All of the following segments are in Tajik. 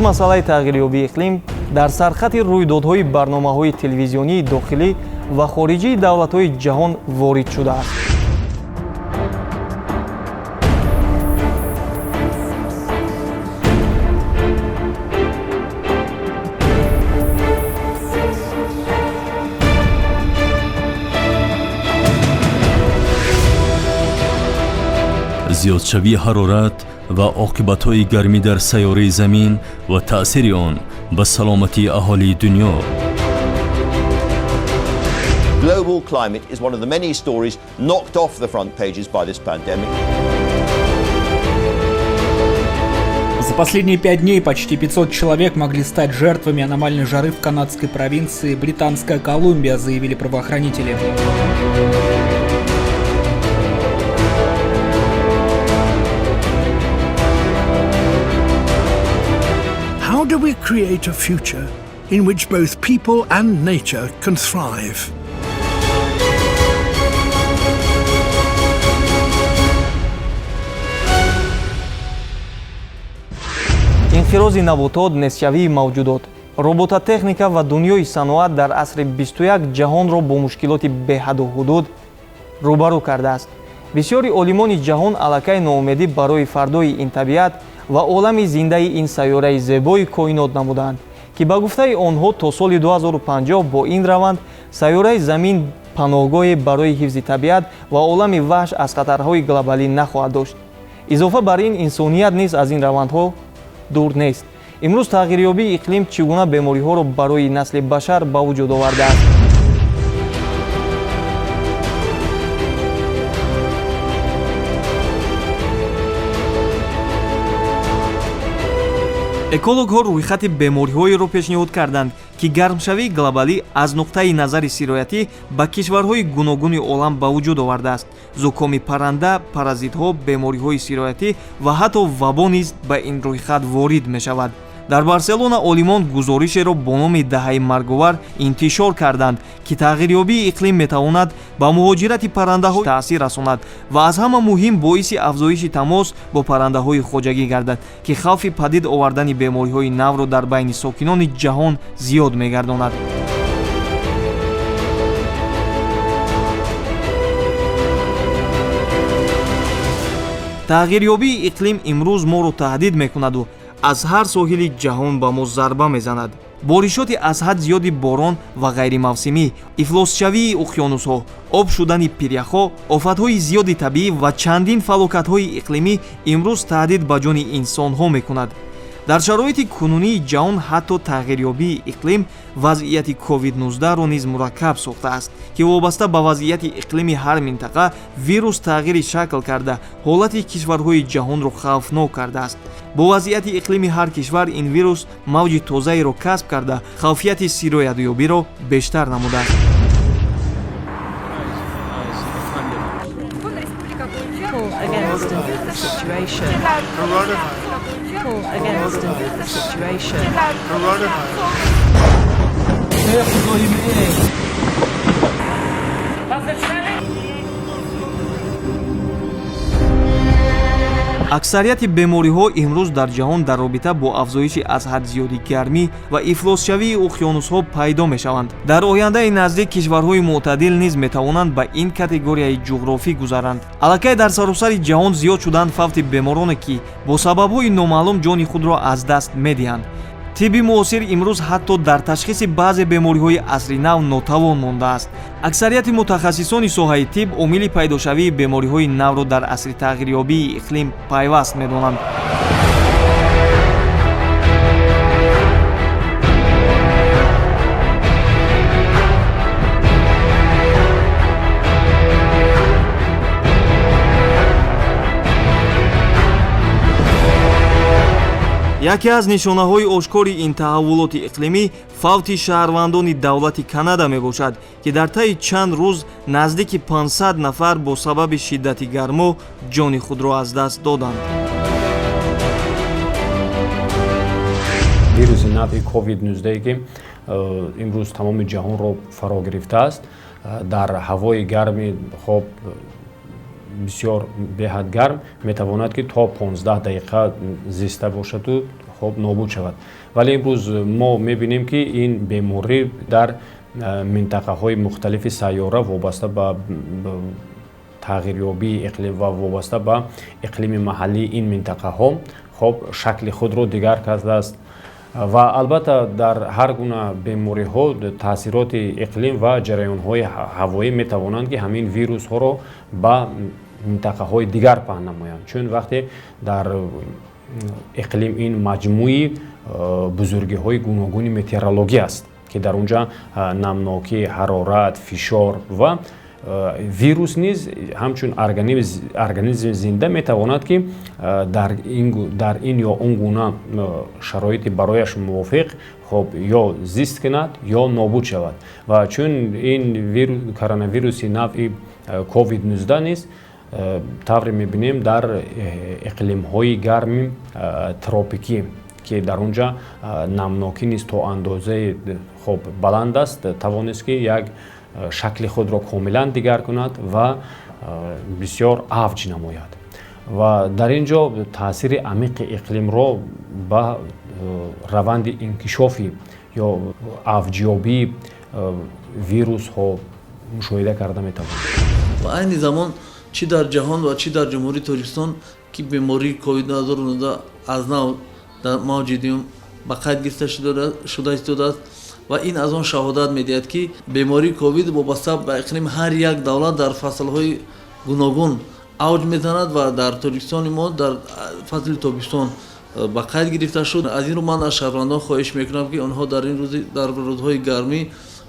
Масъалаи тағйирёбии иқлим дар сархати рӯйдодҳои барномаҳои телевизионии дохилӣ ва хориҷии давлатҳои ҷаҳон ворид шудааст. Зиёдшавии ҳарорат ва оқибатҳои гармӣ дар сайёраи Замин ва таъсири он ба саломатии аҳолии дунё. Global climate is one of the many stories knocked off the front pages by this pandemic. За последние 5 дней почти 500 человек могли стать жертвами аномальной жары в канадской провинции Британская Колумбия, заявили правоохранители. How do we create a future in which both people and nature can thrive? Инқирози наботот, нестшавии мавҷудот, робототехника ва дунёи саноат дар асри 21 ҷаҳонро бо мушкилоти беҳаду ҳудуд рӯбарӯ кардааст. Бисёри олимони ҷаҳон аллакай ноумедӣ барои фардои ин табиат ва олами зиндаи ин сайёраи зебои коинот намуданд, ки ба гуфтаи онҳо то соли 2050 бо ин раванд сайёраи Замин паноҳгоҳе барои ҳифзи табиат ва олами ваҳш аз хатарҳои глобалӣ нахоҳад дошт. Изофа бар ин, инсоният низ аз ин равандҳо дур нест. Имрӯз тағйирёбии иқлим чӣ гуна бемориҳоро барои насли башар ба вуҷуд овардааст? Экологҳо рӯйхати бемориҳоеро пешниҳод карданд, ки гармшавии глобалӣ аз нуқтаи назари сироятӣ ба кишварҳои гуногуни олам ба вуҷуд овардааст. Зукоми парранда, паразитҳо, бемориҳои сироятӣ ва ҳатто вабо низ ба ин рӯйхат ворид мешавад. Дар Барселона олимон гузоришеро бо номи «Даҳаи марговар» интишор карданд, ки тағйирёбии иқлим метавонад ба муҳоҷирати паррандаҳо таъсир расонад ва аз ҳама муҳим боиси афзоиши тамос бо паррандаҳои хоҷагӣ гардад, ки хавфи падид овардани бемориҳои навро дар байни сокинони ҷаҳон зиёд мегардонад. Тағйирёбии иқлим имрӯз моро таҳдид мекунаду аз ҳар соҳили ҷаҳон ба мо зарба мезанад. Боришоти аз ҳад зиёди борон ва ғайримавсимӣ, ифлосшавии уқёнусҳо, об шудани пиряхҳо, офатҳои зиёди табиӣ ва чандин фалокатҳои иқлимӣ имрӯз таҳдид ба ҷони инсонҳо мекунад. Дар шароити кунунии ҷаҳон ҳатто тағйирёбии иқлим вазъияти COVID-19-ро низ мураккаб сохтааст, ки вобаста ба вазъияти иқлими ҳар минтақа вирус тағйири шакл карда, ҳолати кишварҳои ҷаҳонро хавфнок кардааст. Бо вазъияти иқлими ҳар кишвар ин вирус мавҷи тозаеро касб карда, хавфияти сироятёбиро бештар намудааст. Against situation. Against situation. Аксарияти бемориҳо имрӯз дар ҷаҳон дар робита бо афзоиши аз ҳад зиёди гармӣ ва ифлосшавии уқёнусҳо пайдо мешаванд. Дар ояндаи наздик кишварҳои мӯътадил низ метавонанд ба ин категорияи ҷуғрофӣ гузаранд. Аллакай дар саросари ҷаҳон зиёд шуданд фавти бемороне, ки бо сабабҳои номаълум ҷони худро аз даст медиҳанд. Тибби муосир имрӯз ҳатто дар ташхиси баъзе бемориҳои асри нав нотавон мондааст. Аксарияти мутахассисони соҳаи тиб омили пайдошавии бемориҳои навро дар асри тағйирёбии иқлим пайваст медонанд. Яке аз нишонаҳои ошкори ин таҳаввулоти иқлимӣ фавти шаҳрвандони давлати Канада мебошад, ки дар таи чанд рӯз наздики 500 нафар бо сабаби шиддати гармо ҷони худро аз даст доданд. Вируси нави COVID-19, ки имрӯз тамоми ҷаҳонро фаро гирифтааст, дар ҳавои гарми хоб бисёр беҳад гарм метавонад, ки то 15 дақиқа зиста бошаду. Хоб, нобуд шавад. Вале имрӯз мо мебинем, ки ин беморӣ дар минтақаҳои мухталифи сайёра вобаста ба тағйирёбии иқлим ва вобаста ба иқлими маҳаллии ин минтақаҳо, хоб, шакли худро дигар кардааст. Ва албатта, дар ҳар гуна бемориҳо таъсироти иқлим ва ҷараёнҳои ҳавоӣ метавонанд, ки ҳамин вирусҳоро ба минтақаҳои дигар паҳн намоянд, чун вақте дар иқлим ин маҷмӯи бузургиҳои гуногуни метеорологӣ аст, ки дар он ҷа намнокӣ, ҳарорат, фишор ва вирус низ ҳамчун организми зинда метавонад, ки дар ин ё он гуна шароити барояш мувофиқ, хоб, ё зист кунад, ё нобуд шавад. Ва чун ин коронавируси навъи COVID-19 низ, тавре мебинем, дар иқлимҳои гарми тропикӣ, ки дар он ҷа намнокӣ низ то андозаи, хоб, баланд аст, тавонист, ки як шакли худро комилан дигар кунад ва бисёр авҷ намояд. Ва дар ин ҷо таъсири амиқи иқлимро ба раванди инкишофи ё авҷёбии вирусҳо мушоҳида карда метавонем. Ва айни замон, чӣ дар ҷаҳон ва чӣ дар Ҷумҳурии Тоҷикистон, ки бемории COVID-19 аз нав дар мавҷи дуюм ба қайд гирифта шуда истодааст ва ин аз он шаҳодат медиҳад, ки бемории ковид вобаста ба иқлими ҳар як давлат дар фаслҳои гуногун авҷ мезанад ва дар Тоҷикистони мо дар фасли тобистон ба қайд гирифта шуд. Аз ин рӯ ман аз шаҳрвандон хоҳиш мекунам, ки онҳо дар ин рӯзи дар рӯзҳои гармӣ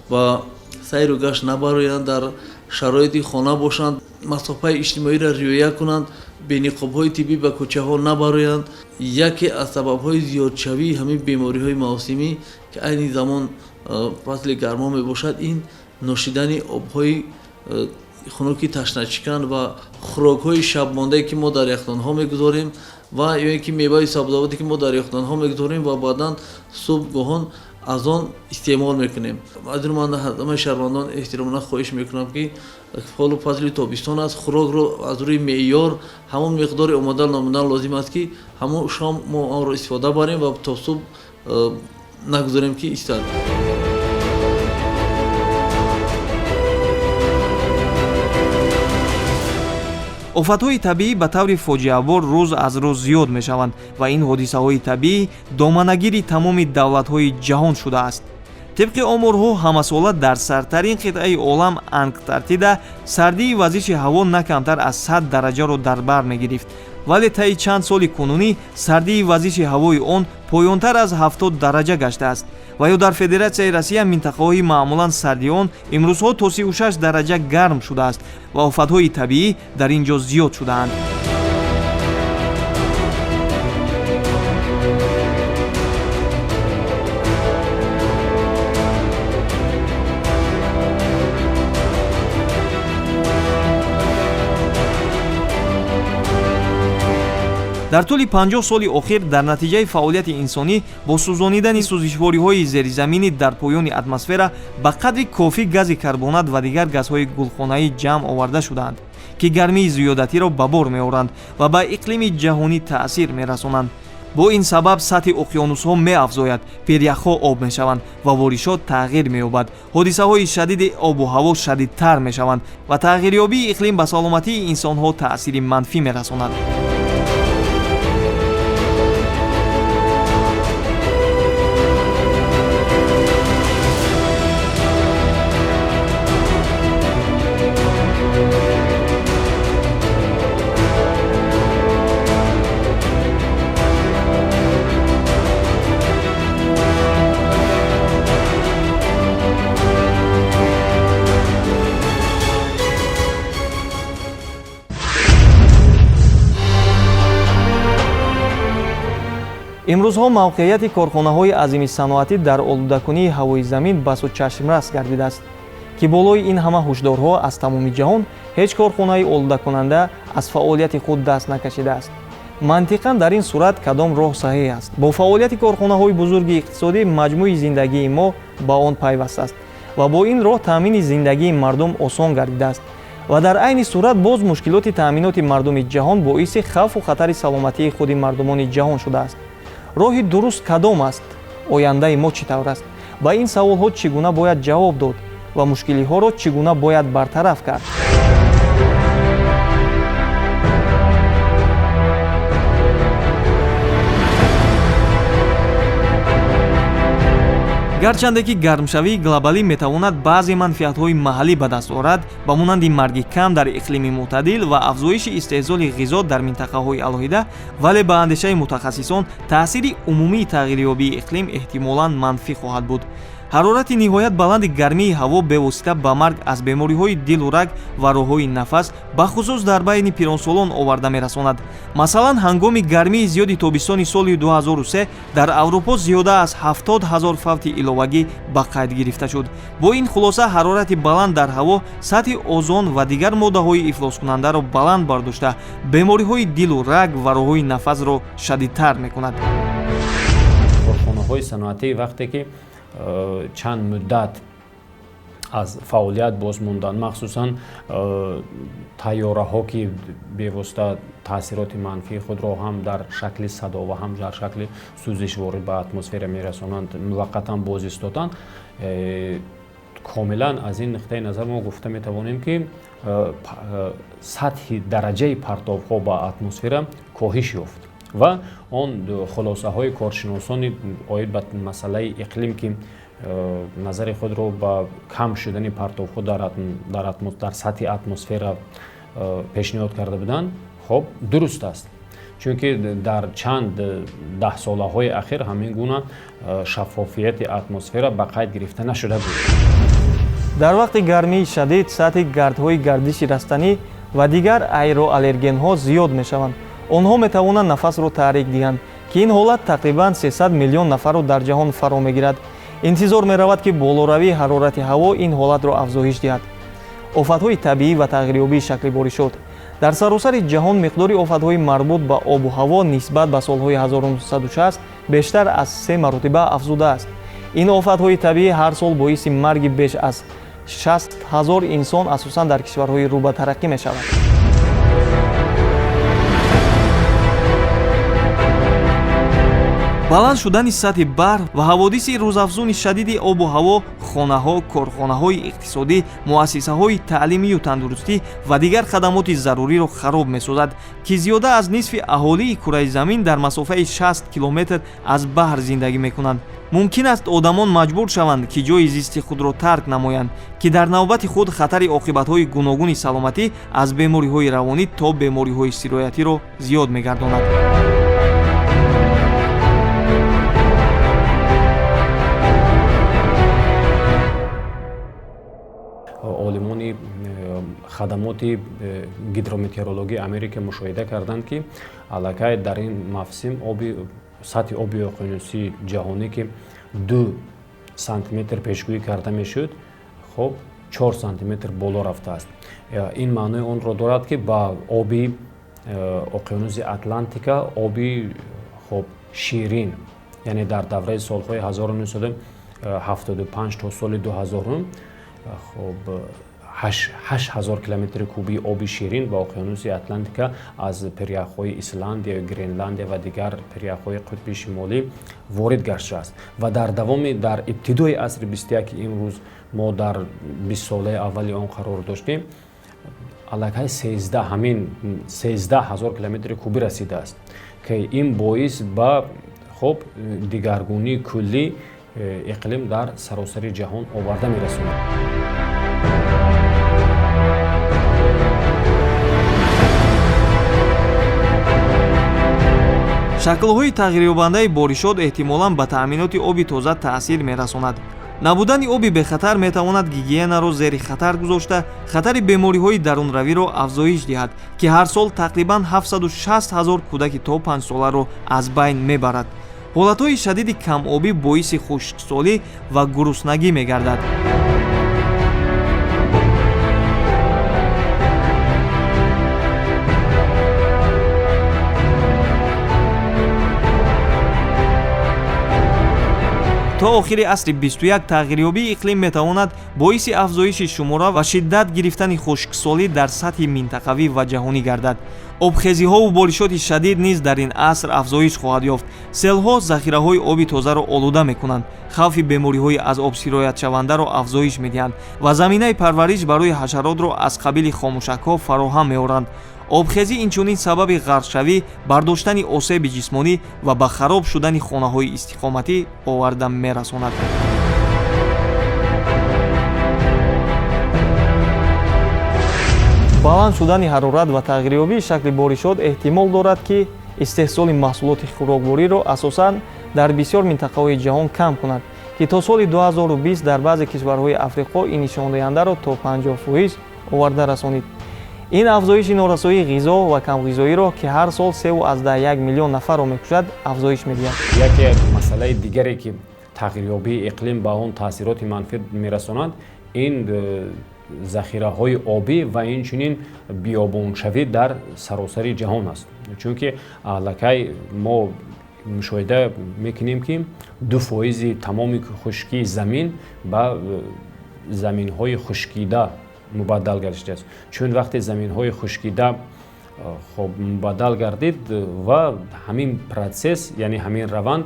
ба сайру гашт набароянд, дар шароити хона бошанд, масофаи иҷтимоиро риоя кунанд, бениқобҳои тиббӣ ба кӯчаҳо набароянд. Яке аз сабабҳои зиёдшавии ҳамин бемориҳои мавсимӣ, ки айни замон фасли гармо мебошад, ин нӯшидани обҳои хунуки ташначикан ва хӯрокҳои шабмондае, ки мо дар яхдонҳо мегузорем, ва ё ин ки меваи сабзавоте, ки мо дар яхдонҳо мегузорем ва баъдан субҳгоҳон аз он истеъмол мекунем. Аз ин ман ҳамаи шаҳрвандон эҳтиромона хоҳиш мекунам, ки ҳоло фасли тобистон аст, хӯрокро аз рӯи меъёр ҳамон миқдори омода намудан лозим аст, ки ҳамон шом мо онро истифода барем ва то субҳ нагузорем, ки истад. Офатҳои табиӣ ба таври фоҷиабор рӯз аз рӯз зиёд мешаванд ва ин ҳодисаҳои табиӣ доманагири тамоми давлатҳои ҷаҳон шудааст. Тибқи оморҳо, ҳамасола дар сардтарин қитъаи олам, Антарктида, сардии вазиши ҳаво на камтар аз 100 дараҷаро дар бар мегирифт, вале таи чанд соли кунунӣ сардии вазиши ҳавои он поёнтар аз 70 дараҷа гаштааст. Ва ё дар Федератсияи Россия минтақаҳои маъмулан сарди он имрӯзҳо то 36 дараҷа гарм шудааст ва офатҳои табиӣ дар ин ҷо зиёд шудаанд. Дар тӯли 50 соли охир дар натиҷаи фаъолияти инсонӣ бо сӯзонидани сӯзишвориҳои зеризаминӣ дар поёни атмосфера ба қадри кофӣ гази карбонат ва дигар газҳои гулхонаӣ ҷамъ оварда шудаанд, ки гармии зиёдатиро ба бор меоранд ва ба иқлими ҷаҳонӣ таъсир мерасонанд. Бо ин сабаб сатҳи уқёнусҳо меафзояд, пиряхҳо об мешаванд ва боришот тағйир меёбад, ҳодисаҳои шадиди обу ҳаво шадидтар мешаванд ва тағйирёбии иқлим ба саломатии инсонҳо таъсири манфӣ мерасонад. Имрӯзҳо мавқеияти корхонаҳои азими саноатӣ дар олудакунии ҳавои замин басу чашмрас гардидааст, ки болои ин ҳама ҳушдорҳо аз тамоми ҷаҳон ҳеҷ корхонаи олудакунанда аз фаъолияти худ даст накашидааст. Мантиқан, дар ин сурат кадом роҳ саҳеҳ аст? Бо фаъолияти корхонаҳои бузурги иқтисодӣ маҷмӯи зиндагии мо ба он пайваст аст ва бо ин роҳ таъмини зиндагии мардум осон гардидааст ва дар айни сурат боз мушкилоти таъминоти мардуми ҷаҳон боиси хавфу хатари саломатии худи мардумони ҷаҳон шудааст. Роҳи дуруст кадом аст? Ояндаи мо чӣ тавр аст? Ба ин саволҳо чӣ гуна бояд ҷавоб дод ва мушкилиҳоро чӣ гуна бояд бартараф кард? Гарчанде ки гармшавии глобалӣ метавонад баъзе манфиатҳои маҳаллӣ ба даст орад, ба монанди марги кам дар иқлими мӯътадил ва афзоиши истеҳсоли ғизо дар минтақаҳои алоҳида, вале ба андешаи мутахассисон таъсири умумии тағйирёбии иқлим эҳтимолан манфӣ хоҳад буд. Ҳарорати ниҳоят баланди гармии ҳаво бевосита ба марг аз бемориҳои дилу раг ва роҳҳои нафас, бахусус дар байни пиронсолон оварда мерасонад. Масалан, ҳангоми гармии зиёди тобистони соли 2003 дар Аврупо зиёда аз 70 ҳазор фавти иловагӣ ба қайд гирифта шуд. Бо ин хулоса, ҳарорати баланд дар ҳаво сатҳи озон ва дигар моддаҳои ифлоскунандаро баланд бардошта, бемориҳои дилу раг ва роҳҳои нафасро шадидтар мекунад. Корхонаҳои саноатӣ вақте ки чанд муддат аз фаъолият боз монданд, махсусан тайёраҳо, ки бевосита таъсироти манфии худро ҳам дар шакли садо ва ҳам дар шакли сӯзишворӣ ба атмосфера мерасонанд, муваққатан боз истоданд. Комилан аз ин нуқтаи назар мо гуфта метавонем, ки сатҳи дараҷаи партовҳо ба атмосфера коҳиш ёфт ва он хулосаҳои коршиносони оид ба масъалаи иқлим, ки назари худро ба кам шудани партовҳо дар сатҳи атмосфера пешниҳод карда буданд, хоб, дуруст аст, чунки дар чанд даҳсолаҳои ахир ҳамин гуна шаффофияти атмосфера ба қайд гирифта нашуда буд. Дар вақти гармии шадид сатҳи гардҳои гардиши растанӣ ва дигар аэроаллергенҳо зиёд мешаванд. Онҳо метавонанд нафасро таҳрик диҳанд, ки ин ҳолат тақрибан 300 миллион нафарро дар ҷаҳон фаро мегирад. Интизор меравад, ки болоравии ҳарорати ҳаво ин ҳолатро афзоиш диҳад. Офатҳои табиӣ ва тағйирёбии шакли боришот. Дар саросари ҷаҳон миқдори офатҳои марбут ба обу ҳаво нисбат ба солҳои 1960 бештар аз се маротиба афзудааст. Ин офатҳои табиӣ ҳар сол боиси марги беш аз 60 ҳазор инсон, асосан дар кишварҳои рӯ ба тараққӣ мешавад. Баланд шудани сатҳи баҳр ва ҳаводиси рӯзафзуни шадиди обу ҳаво хонаҳо, корхонаҳои иқтисодӣ, муассисаҳои таълимию тандурустӣ ва дигар хадамоти заруриро хароб месозад, ки зиёда аз нисфи аҳолии кураи замин дар масофаи 60 километр аз баҳр зиндагӣ мекунанд. Мумкин аст, одамон маҷбур шаванд, ки ҷойи зисти худро тарк намоянд, ки дар навбати худ хатари оқибатҳои гуногуни саломатӣ, аз бемориҳои равонӣ то бемориҳои сироятиро зиёд мегардонад. Олимони хадамоти гидрометеорологии Америка мушоҳида карданд, ки аллакай дар ин мавсим оби сатҳи оби уқёнусии ҷаҳонӣ, ки 2 сантиметр пешгӯӣ карда мешуд, хоб, 4 сантиметр боло рафтааст. Ин маънои онро дорад, ки ба оби уқёнуси Атлантика оби, хоб, ширин, яъне дар давраи солҳои 1975 то соли 2000, хоб, 8000 километри кубии оби ширин ба уқёнуси Атлантика аз пиряхҳои Исландия, Гренландия ва дигар пиряхҳои қутби шимолӣ ворид гаштааст ва дар давоми дар ибтидои асри 21, ки имрӯз мо дар 20 солаи аввали он қарор доштем, аллакай сездаҳ ҳамин 13 000 километри кубӣ расидааст, ки ин боис ба, хоб, дигаргунии куллӣ иқлим дар саросари ҷаҳон оварда мерасонад. Шаклҳои тағйирёбандаи боришот эҳтимолан ба таъминоти оби тоза таъсир мерасонад. Набудани оби бехатар метавонад гигиенаро зери хатар гузошта, хатари бемориҳои дарунравиро афзоиш диҳад, ки ҳар сол тақрибан 760 ҳазор кӯдаки то 5 соларо аз байн мебарад. Ҳолатҳои шадиди камобӣ боиси хушксолӣ ва гуруснагӣ мегардад. То охири асри 21 тағйирёбии иқлим метавонад боиси афзоиши шумора ва шиддат гирифтани хушксолӣ дар сатҳи минтақавӣ ва ҷаҳонӣ гардад. Обхезиҳову боришоти шадид низ дар ин аср афзоиш хоҳад ёфт. Селҳо захираҳои оби тозаро олуда мекунанд, хавфи бемориҳои аз об сироятшавандаро афзоиш медиҳанд ва заминаи парвариш барои ҳашаротро аз қабили хомӯшакҳо фароҳам меоранд. Обхезӣ инчунин сабаби ғарқшавӣ, бардоштани осеби ҷисмонӣ ва ба хароб шудани хонаҳои истиқоматӣ оварда мерасонад. Баланд шудани ҳарорат ва тағйирёбии шакли боришот эҳтимол дорад, ки истеҳсоли маҳсулоти хӯроквориро асосан дар бисёр минтақаҳои ҷаҳон кам кунад, ки то соли 2020 дар баъзе кишварҳои Африқо ин нишондиҳандаро то 50% оварда расонид. Ин афзоиши норасоии ғизо ва камғизоиро, ки ҳар сол 3,1 миллион нафарро мекушад, афзоиш медиҳад. Яке масъалаи дигаре, ки тағйирёбии иқлим ба он таъсироти манфӣ мерасонад, ин захираҳои обӣ ва инчунин биёбоншавӣ дар саросари ҷаҳон аст, чунки аллакай мо мушоҳида мекунем, ки 2% тамоми хушкии замин ба заминҳои хушкида мубаддал гардидааст. Чун вақте заминҳои хушкида хоб мубаддал гардид ва ҳамин процесс, яъне ҳамин раванд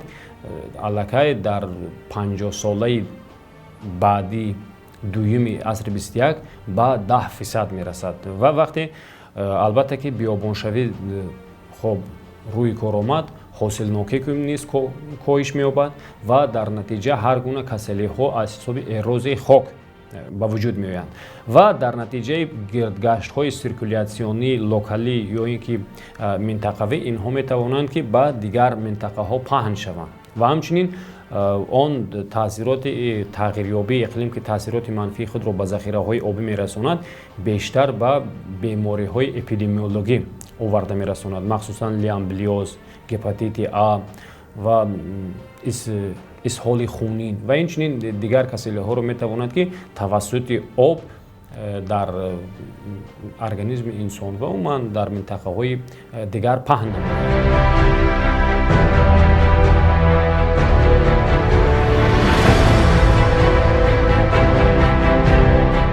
аллакай дар 50-солаи баъди дуюми асри 21 ба 10% мерасад. Ва вақте албатта ки биёбоншавӣ хоб рӯи кор омад, ҳосилнокӣ низ коҳиш меёбад ва дар натиҷа ҳар гуна касалиҳо аз ҳисоби эрозияи хок ба вуҷуд меоянд ва дар натиҷаи гирдгаштҳои сиркулятсионии локалӣ ё ин ки минтақавӣ инҳо метавонанд, ки ба дигар минтақаҳо паҳн шаванд. Ва ҳамчунин он таъсироти тағйирёбии иқлим, ки таъсироти манфии худро ба захираҳои обӣ мерасонад, бештар ба бемориҳои эпидемиологӣ оварда мерасонад, махсусан лямблиоз, гепатити А ва исҳоли хунин ва инчунин дигар касалиҳоро метавонад, ки тавассути об дар организми инсон ва умуман дар минтақаҳои дигар паҳн намояд.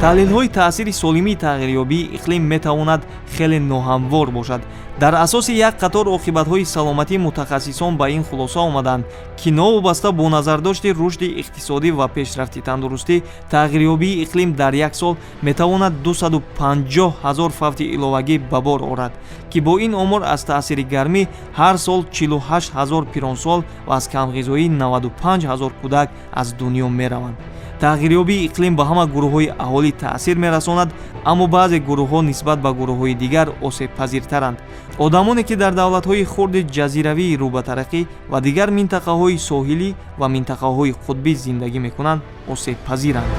Таҳлилҳои таъсири солимии тағйирёбии иқлим метавонад хеле ноҳамвор бошад. Дар асоси як қатор оқибатҳои саломатӣ мутахассисон ба ин хулоса омаданд, ки новобаста бо назардошти рушди иқтисодӣ ва пешрафти тандурустӣ, тағйирёбии иқлим дар як сол метавонад 250 ҳазор фавти иловагӣ ба бор орад, ки бо ин омор аз таъсири гармӣ ҳар сол 48 ҳазор пиронсол ва аз камғизоӣ 95 ҳазор кӯдак аз дунё мераванд. Тағйирёбии иқлим ба ҳама гурӯҳҳои аҳолӣ таъсир мерасонад, аммо баъзе гурӯҳҳо нисбат ба гурӯҳҳои дигар осебпазиртаранд. Одамоне, ки дар давлатҳои хурди ҷазиравии рӯ ба тараққӣ ва дигар минтақаҳои соҳилӣ ва минтақаҳои қутбӣ зиндагӣ мекунанд, осебпазиранд.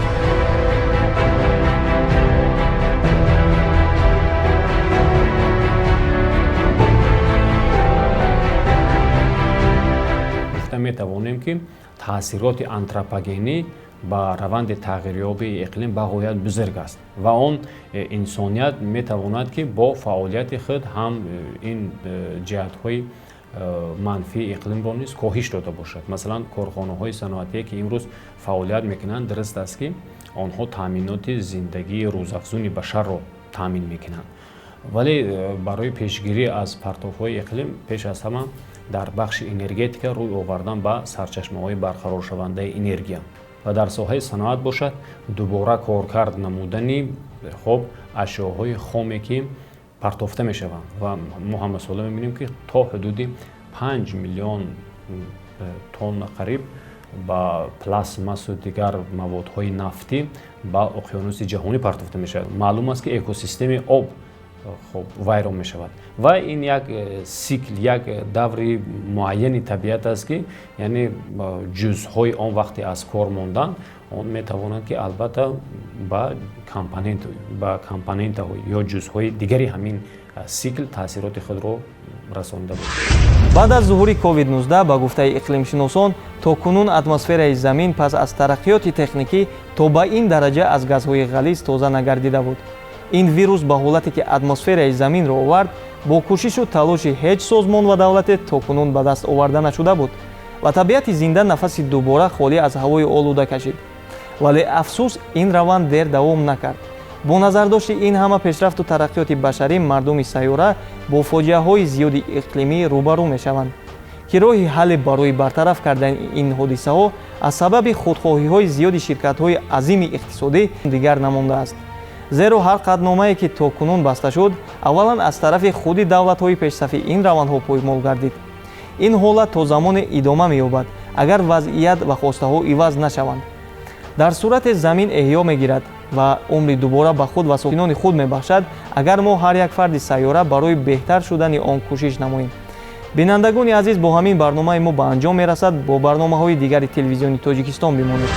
Гуфта метавонем, ки таъсироти антропогенӣ ба раванди тағйирёбии иқлим бағоят бузург аст ва он инсоният метавонад, ки бо фаъолияти худ ҳам ин ҷиҳатҳои манфии иқлимро низ коҳиш дода бошад. Масалан, корхонаҳои саноатие, ки имрӯз фаъолият мекунанд, дуруст аст, ки онҳо таъминоти зиндагии рӯзафзуни башарро таъмин мекунанд, вале барои пешгирӣ аз партовҳои иқлим пеш аз ҳама дар бахши энергетика рӯй овардан ба сарчашмаҳои барқароршавандаи энергия ва дар соҳаи саноат бошад, дубора коркард намудани хоб ашёҳои хоме, ки партофта мешаванд. Ва мо ҳамасола мебинем, ки то ҳудуди 5 миллион тонна қариб ба пластмассу дигар маводҳои нафтӣ ба уқёнуси ҷаҳонӣ партофта мешавад. Маълум аст, ки экосистемаи об хоб вайрон мешавад ва ин як сикл, як даври муайяни табиат аст, ки яъне ҷузъҳои он вақте аз кор мондан, он метавонад, ки албатта ба компонентаҳо ё ҷузъҳои дигари ҳамин сикл таъсироти худро расонда бошад. Баъд аз зуҳури COVID-19, ба гуфтаи иқлимшиносон, то кунун атмосфераи замин пас аз тараққиёти техникӣ то ба ин дараҷа аз газҳои ғализ тоза нагардида буд. Ин вирус ба ҳолате, ки атмосфераи заминро овард, бо кӯшишу талоши ҳеҷ созмон ва давлате то кунун ба даст оварда нашуда буд ва табиати зинда нафаси дубора холӣ аз ҳавои олуда кашид. Вале афсӯс, ин раванд дер давом накард. Бо назардошти ин ҳама пешрафту тараққиёти башарӣ, мардуми сайёра бо фоҷиаҳои зиёди иқлимӣ рӯбарӯ мешаванд, ки роҳи ҳалле барои бартараф кардани ин ҳодисаҳо аз сабаби худхоҳиҳои зиёди ширкатҳои азими иқтисодӣ дигар намондааст. Зеро ҳар қатъномае, ки то кунун баста шуд, аввалан аз тарафи худи давлатҳои пешсафи ин равандҳо поймол гардид. Ин ҳолат то замоне идома меёбад, агар вазъият ва хостаҳо иваз нашаванд. Дар сурате замин эҳё мегирад ва умри дубора ба худ ва сокинони худ мебахшад, агар мо, ҳар як фарди сайёра, барои беҳтар шудани он кӯшиш намоем. Бинандагони азиз, бо ҳамин барномаи мо ба анҷом мерасад. Бо барномаҳои дигари Телевизиони Тоҷикистон бимонед.